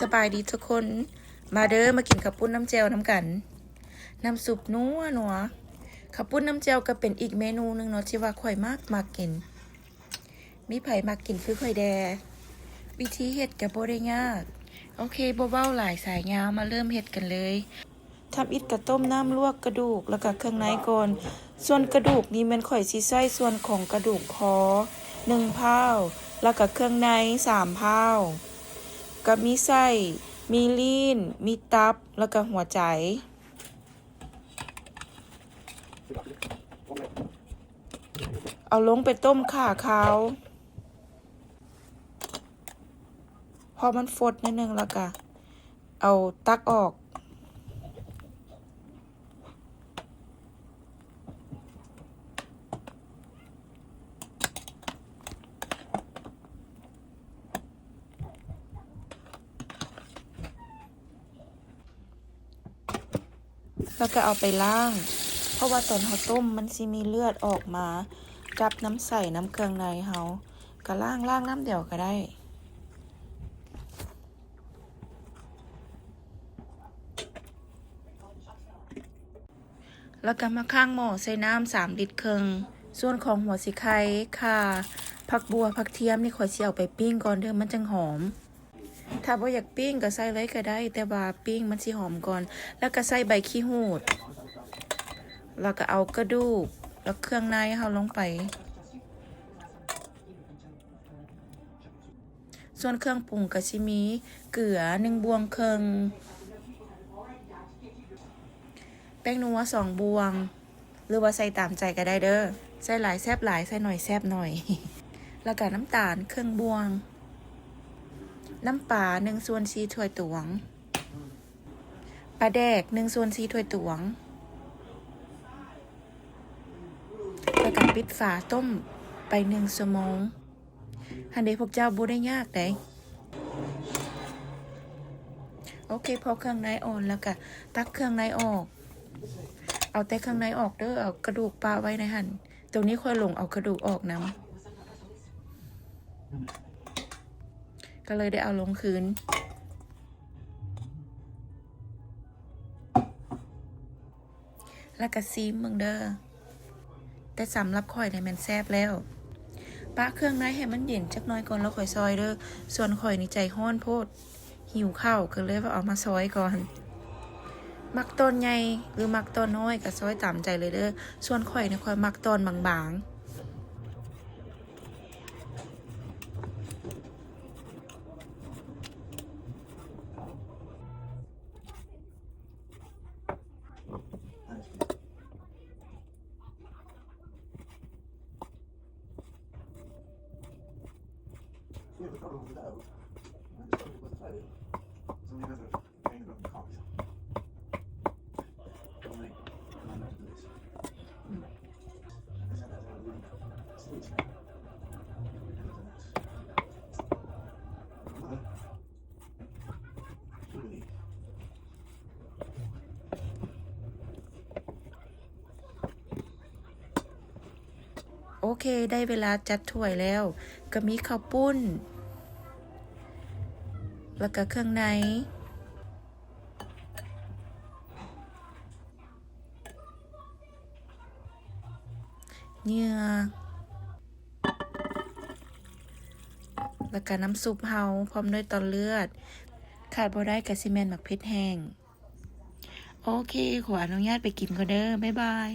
ສະບາຍດີທຸກຄົນ ມາເດີ ມາກິນເຂົ້າປຸ້ນນ້ຳແຈ່ວນຳກັນ. ນ້ຳຊຸບນົວໆ. ເຂົ້າປຸ້ນນ້ຳແຈ່ວກໍເປັນອີກເມນູໜຶ່ງເນາະ ທີ່ວ່າຂ້ອຍມັກ ມັກກິນ. ມີໃຜມັກກິນຄືຂ້ອຍແດ່? ວິທີເຮັດກໍບໍ່ໄດ້ຍາກ. ໂອເຄ ບໍ່ເວົ້າຫຼາຍສາຍຍາວ ມາເລີ່ມເຮັດກັນເລີຍ. ທຳອິດກະຕົ້ມນ້ຳລວກກະດູກ ແລ້ວກະເຄື່ອງໃນກ່ອນ. ສ່ວນກະດູກນີ້ແມ່ນຂ້ອຍຊິໃຊ້ສ່ວນຂອງກະດູກຄໍໜຶ່ງພ້າວ ແລ້ວກະເຄື່ອງໃນສາມພ້າວ ກະມີໄສ້ ມີລີ້ນ ມີຕັບ ແລ້ວກະຫົວໃຈ. ເອົາລົງໄປຕົ້ມຂ້າຄາວ ພໍມັນຟົດໜ້ອຍໜຶ່ງ ແລ້ວກະເອົາຕັກອອກ. ແລ້ວກໍເອົາໄປລ້າງ ເພາະວ່າຕອນເຮົາຕົ້ມມັນຊິມີເລືອດອອກມາກັບນ້ຳໃສນ້ຳເຄື່ອງໃນເຮົາ ກໍລ້າງ ລ້າງນ້ຳດຽວກໍໄດ້. ແລ້ວກໍມາຄ້າງໝໍ້ໃສ່ນ້ຳສາມລິດເຄິ່ງ. ສ່ວນຂອງຫົວສີໄຄ, ຂ່າ, ຜັກບົ່ວ, ຜັກທຽມນີ້ ຂ້ອຍຊິເອົາໄປປີ້ງກ່ອນເດີ້ ມັນຈັ່ງຫອມ. ຖ້າບໍ່ຢາກປີ້ງກໍໃສ່ເລີຍກໍໄດ້ ແຕ່ວ່າປີ້ງມັນຊິຫອມກ່ອນ. ແລ້ວກໍໃສ່ໃບຂີ້ຫູດ ແລ້ວກໍເອົາກະດູກ ແລ້ວເຄື່ອງໃນເຮົາລົງໄປ. ສ່ວນເຄື່ອງປຸງກໍຊິມີເກືອໜຶ່ງບ່ວງເຄິ່ງ, ແປ້ງນົວສອງບ່ວງ ຫຼືວ່າໃສ່ຕາມໃຈກໍໄດ້ເດີ້ ໃສ່ຫຼາຍແຊບຫຼາຍ ໃສ່ໜ້ອຍແຊບໜ້ອຍ. ແລ້ວກໍນ້ຳຕານເຄິ່ງບ່ວງ, ນ້ຳປາໜຶ່ງສ່ວນສີ່ຖ້ວຍຕວງ, ປາແດກໜຶ່ງສ່ວນສີ່ຖ້ວຍຕວງ. ແລ້ວກໍປິດຝາຕົ້ມໄປໜຶ່ງຊົ່ວໂມງ. ຫັ້ນເດ້ພວກເຈົ້າ ບໍ່ໄດ້ຍາກໃດ. ໂອເຄ ພໍເຄື່ອງໃນອ່ອນແລ້ວກະຕັກເຄື່ອງໃນອອກ. ເອົາແຕ່ເຄື່ອງໃນອອກເດີ້ ເອົາກະດູກປະໄວ້ໃນຫັ້ນ. ໂຕນີ້ຂ້ອຍຫຼົງເອົາກະດູກອອກນຳ ກໍເລີຍໄດ້ເອົາລົງຄືນ. ແລ້ວກໍຊີມເບິ່ງເດີ້. ແຕ່ສຳລັບຂ້ອຍນີ້ແມ່ນແຊບແລ້ວ. ປະເຄື່ອງໃນໃຫ້ມັນເຢັນຈັກໜ້ອຍກ່ອນແລ້ວຄ່ອຍຊອຍເດີ້. ສ່ວນຂ້ອຍນີ້ໃຈຮ້ອນໂພດ ຫິວເຂົ້າ ກໍເລີຍວ່າເອົາມາຊອຍກ່ອນ. ມັກຕອນໃຫຍ່ ຫຼື ມັກຕອນນ້ອຍ ກໍຊອຍຕາມໃຈເລີຍເດີ້. ສ່ວນຂ້ອຍນີ້ ຂ້ອຍມັກຕອນບາງໆ. ໂອເຄ ໄດ້ເວລາຈັດຖ້ວຍແລ້ວ ກໍມີເຂົ້າປຸ້ນ ແລ້ວກໍເຄື່ອງໃນ ເຫຍື່ອ ແລ້ວກະນ້ຳຊຸບເຮົາ ພ້ອມດ້ວຍຕອນເລືອດ. ຂາດບໍ່ໄດ້ກະຊິແມ່ນໝາກເຜັດແຫ້ງ. ໂອເຄ ຂໍອະນຸຍາດໄປກິນກ່ອນເດີ້. ບາຍບາຍ.